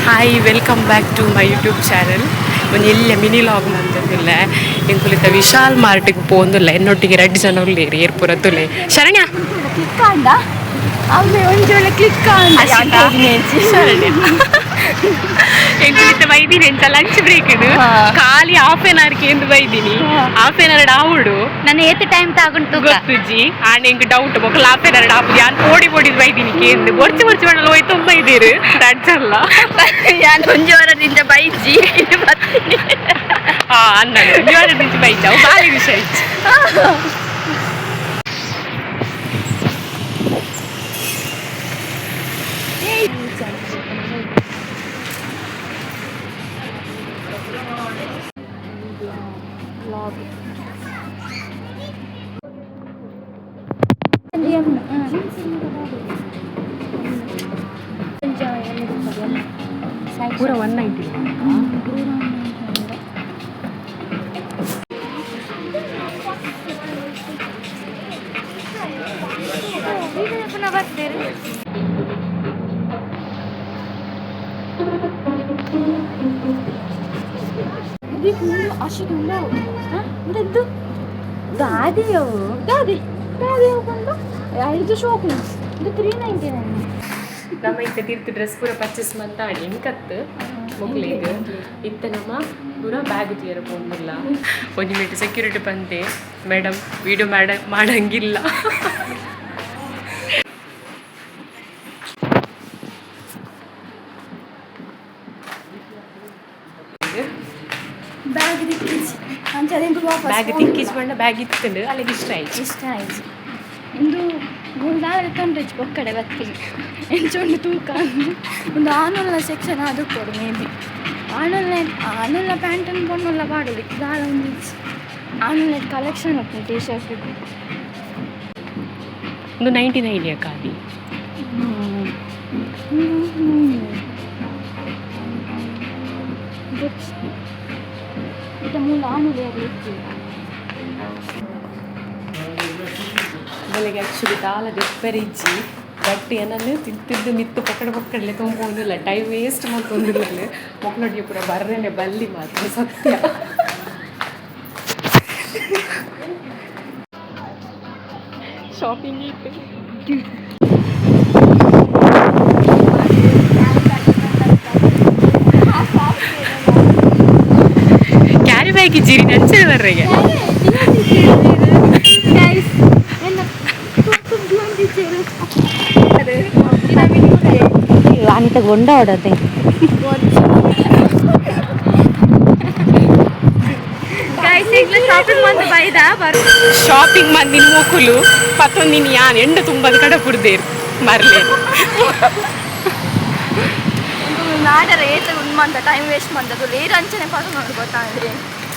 Hi, welcome back to my YouTube channel. ಒಂಜಿ ಎಲ್ಲ mini vlog ಮಂತೊಂದುಲ್ಲೆ. ಎಂಕುಲಿತ Vishal ಮಾರ್ಟಿಗೆ ಪೋಂದುಲ್ಲ. ಎನ್ನೊಟ್ಟಿಗೆ ರಡ್ಡ್ ಜನ ಉಲ್ಲೇರು, ಏರ್ಪುರ ತುಲೆ. ಶರಣ್ಯ. ಕ್ಲಿಕ್ ಆಂಡ ಅವೆ ಒಂಜಿ ವೇಳೆ ಕ್ಲಿಕ್ ಆಂಡ. ಅಶಿತಾ. ಶರಣ್ಯ, ಎಂಕುಲಿತ ಬೈದಿನಿ ಎಂಚ ಲಂಚ್ ಬ್ರೇಕ್. ಖಾಲಿ ಹಾಫ್ ಆನ್ ಅವರ್ ಕೇಂದ್ ಬೈದಿನಿ. ಹಾಫ್ ಆನ್ ಅವರ್ ಆವುಡು. ನಾನು ಏತ್ ಟೈಮ್ ತಾಗುಂಟು? ಗೊತ್ತುಜಿ. ಆಂಡ ಎಂಕ್ ಡೌಟ್, ಬೊಕ್ಕ ಹಾಫ್ ಆನ್ ಅವರ್ ಆಪುಜಿ. ಯಾನ್ ಪೋಡಿ ಪೋಡಿದ್ ಬೈದಿನಿ ಕೇಂದ್. ಬೊರ್ಚಿ ಬೊರ್ಚಿ ಮಾಡಲ್ಲ ಹೋಯ್ ತುಂಬ ಇದೀರು ರಡ್ಜಲ್ಲ. ನಾನು ಒಂಜಿ ವಾರದಿಂದ ಬೈಜಿ ಬರ್ತೀನಿ. ಹಾ, ಅನ್ನ ಒಂಜಿ ವಾರದಿಂಚ ಬೈಜ. ಅವು ಬಾರಿ ವಿಷಯ ಇಜ್ಜಿ. ಪೂರ 190. ಪುನಃ ಬರ್ತೀರಿ. ದಾದಿಯವು ದಾದಿ ದಾದಿಯವು ಬಂದು ಐದು ಶೋಕು ಇದು 399. ನಮ್ಮ ಇತ್ತ ತೀರ್ಥ ಡ್ರೆಸ್ ಪೂರ ಪರ್ಚೇಸ್ ಮಂತ ಎಂಕತ್ತು ಮೊಕ್ಲೆಗ್. ಇತ್ತ ನಮ್ಮ ಪೂರ ಬ್ಯಾಗ್ ತೀರ ಪೋಂದಿಲ್ಲ. ಒಂಜಿ ಮಿನಿಟ್ ಸೆಕ್ಯೂರಿಟಿ ಬಂದೆ, ಮೇಡಮ್ ವಿಡಿಯೋ ಮಾಡ ಮಾಡಂಗಿಲ್ಲ. ಬ್ಯಾಗ್ ದಿಕ್ಕಿಜಿ ಅಂಚನೆ ವಾಪಸ್. ಬ್ಯಾಗ್ ತಿಕ್ಕಿಜ್ ಬಂಡ, ಬ್ಯಾಗ್ ಇತ್ತಂಡು ಅಲ್ಲಿಗೆ ಇಷ್ಟ ಆಯ್ತು. ಇಷ್ಟ ಆಯ್ತು. ಇಂದು ಗುಂಡಾದ್ರೆ ತೊಂದರೆ ಒಕ್ಕಡೆ ಬರ್ತೀನಿ ಎಂಚೊಂಡು ತೂಕ. ಒಂದು ಆನುಲ್ಲ ಸೆಕ್ಷನ್ ಅದು ಕೊಡು. ಮೇ ಬಿ ಆನುಲ್ಲ ಆನುಲ್ಲ ಪ್ಯಾಂಟನ್ನು ಪೊಣ್ಣುಲ್ಲ ಪಾಡೋದು ದಾಲ ಒಂದು ಆನುಲ್ಲ ಕಲೆಕ್ಷನ್ ಉಂಟು ಟೀ ಶರ್ಟ್. ಒಂದು 99 ಖಾಲಿ. ಇದು ಮೂಲ ಆನುಲ್ಲ ಇತ್ತು. ಬೆಳಗ್ಗೆ ಆ್ಯಕ್ಚುಲಿ ದಾಲ ದೆಪ್ಪರೆ ಇಜ್ಜಿ. ಬಟ್ ಏನನ್ನು ತಿಂತಿದ್ದು ಮಿತ್ತು ಪಕಡ ಪಕ್ಕಡಲೆ ತೊಂಬೊಂದಿಲ್ಲ, ಟೈಮ್ ವೇಸ್ಟ್ ಮಲ್ತೊಂದಿಲ್ಲ. ಮೊಕ್ಲೊಟ್ಟಿಗೆ ಪೂರ ಬರ್ರೇನೆ ಬಲ್ಲಿ ಮಾತ್ರ ಸತ್ಯ. ಶಾಪಿಂಗ್ ಇತ್ತು. ಕ್ಯಾರಿ ಬ್ಯಾಗ್ ಇಜ್ಜಿರಿ ನಂಚಿನ ಬರ್ರೆಗೆ. ಅನಿತ ಗೊಂಡ ಹೊಡತೆ. ಶಾಪಿಂಗ್ ಬಂದು ಬೈದ ಬರು. ಶಾಪಿಂಗ್ ಮಂದಿನ ಮೋಕುಲು ಪತ್ತೊಂದಿನ ಯಾನ್ ಎಂಡ ತುಂಬದ ಕಡೆ ಪುಡ್ದೇರು ಮರ್ಲೆ. ನಾಡರ ಏತ ಉಣ್ಮಂತ ಟೈಮ್ ವೇಸ್ಟ್ ಮಂದದು ಲೇರ್ ಅಂಚನೆ ಪಾಕ ನೋಡು ಗೊತ್ತಾಂದ್ರೆ.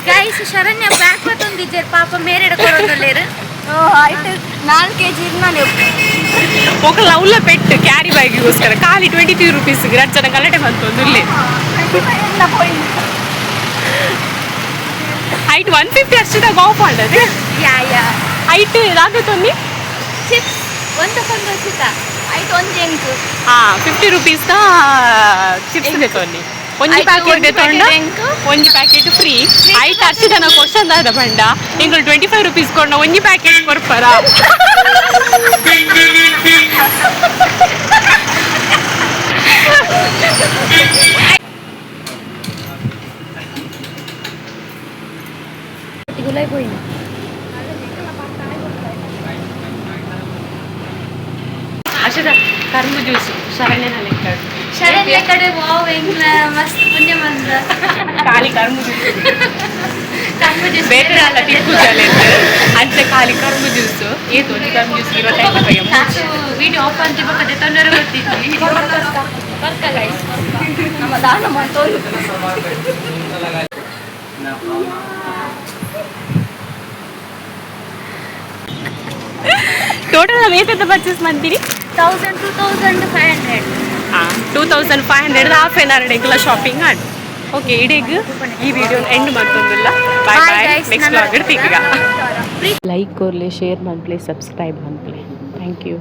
ಗೈಸ್, ಶರಣ್ಯ ಬ್ಯಾಗ್ ಪತ್ತೊಂದಿಜ್ಜೆರ್ ಪಾಪ ಮೇರೆಡ ಕೊರೊಂದುಲ್ಲೆರ್. ಓ ಆಯ್ತು, 4 ಕೆಜಿ ನಾನು. ಮೊಕಲ್ ಅವಲ್ಲ ಪೆಟ್ಟು ಕ್ಯಾರಿ ಬ್ಯಾಗಿಗೋಸ್ಕರ. ಖಾಲಿ 23 ರುಪೀಸ್ ರಡ್ಜನ ಗಲಾಟೆ ಬಂತೊಂದುಲ್ಲೆ. Height 150 ಅಷ್ಟದಾಗ of ಆಂಡದು. ಯಾ ಯಾ. ಹೈಟ್ ದಾದ ತೊಂದಿ. ಚಿಪ್ಸ್ ಒಂದಕ್ಕೊಂದು ಉಚಿತ. ಆಯ್ತು, ಒಂಜಿ ಎಂಕ್. ಹಾ, 50 ರುಪೀಸ್ the chips ದೆತೊನ್ನಿ. ಒಂಜಿ ಆಯ್ತು, ಪ್ಯಾಕೆಟ್ ಒಂಜಿ ದೆತೊಂಡ packet ಎಂಕ್. ಒಂಜಿ ಪ್ಯಾಕೆಟ್ ಫ್ರೀ. ಆಯ್ತು, ಅರ್ಷಿತನ ಕ್ವಶನ್ ದಾದ ಪಂಡ, ಎಂಕುಲು 25 ರುಪೀಸ್ ಕೊಡ್ನ ಒಂಜಿ ಪ್ಯಾಕೆಟ್ ಕೊರ್ಪರ? ಗುಲಾಯ್ ಪೋಯಿನ. ಅರ್ಷಿತ, ಕರ್ಮು ಜ್ಯೂಸ್ ಶರಣ್ಯನ ಲೆಕ್ಕ. ಶರಣ್ಯ ಕಡೆ ವಾವ್, ಎಂಗ್ಲ ಮಸ್ತ್ ಪುಣ್ಯ ಮಂದ. ಖಾಲಿ ಕರ್ಮು ಜ್ಯೂಸ್. Come juice. ಬೇರೆ ಅಲ್ಲ ಟಿಪ್ಪು ಜಲ ಅಂಚೆ ಖಾಲಿ ಕರ್ಮು ಜ್ಯೂಸ್. ಏತು ಒಂಜಿ ಕರ್ಮು ಜ್ಯೂಸ್? 25 ರೂಪಾಯಿ. ನಾನು ವಿಡಿಯೋ ಆಫ್ ಅಂತ ಬೊಕ್ಕ ತೊಂದರೆ ಗೊತ್ತಿದ್ವಿ ಬರ್ಕ ಗೈಸ್, ನಮ್ಮ ದಾನ ಮಾಡ್ತೋದು. ಟೋಟಲ್ ನಾವು ಏತೆಂತ ಪರ್ಚೇಸ್ ಮಾಡ್ತೀರಿ? 1000, 2500. ಹಾಂ, 2500 ಹಾಫ್ ಎನ್ ಅವರ್ ಎಂಕಲ ಶಾಪಿಂಗ್ ಆಡ್. ಓಕೆ, ಇಡೀಗ ಈ ವಿಡಿಯೋ ಎಂಡ್ ಮತ್ತೊಂದಿಲ್ಲ. Bye. Bye bye. guys. Next ನನ್ನ- ವ್ಲಾಗ್ ಇಡ್ತೀಗ. ಲೈಕ್ ಕೊರ್ಲೆ, ಶೇರ್ ಮನ್ಪ್ಲೆ, ಸಬ್ಸ್ಕ್ರೈಬ್ ಮನ್ಪ್ಲೆ. Thank you.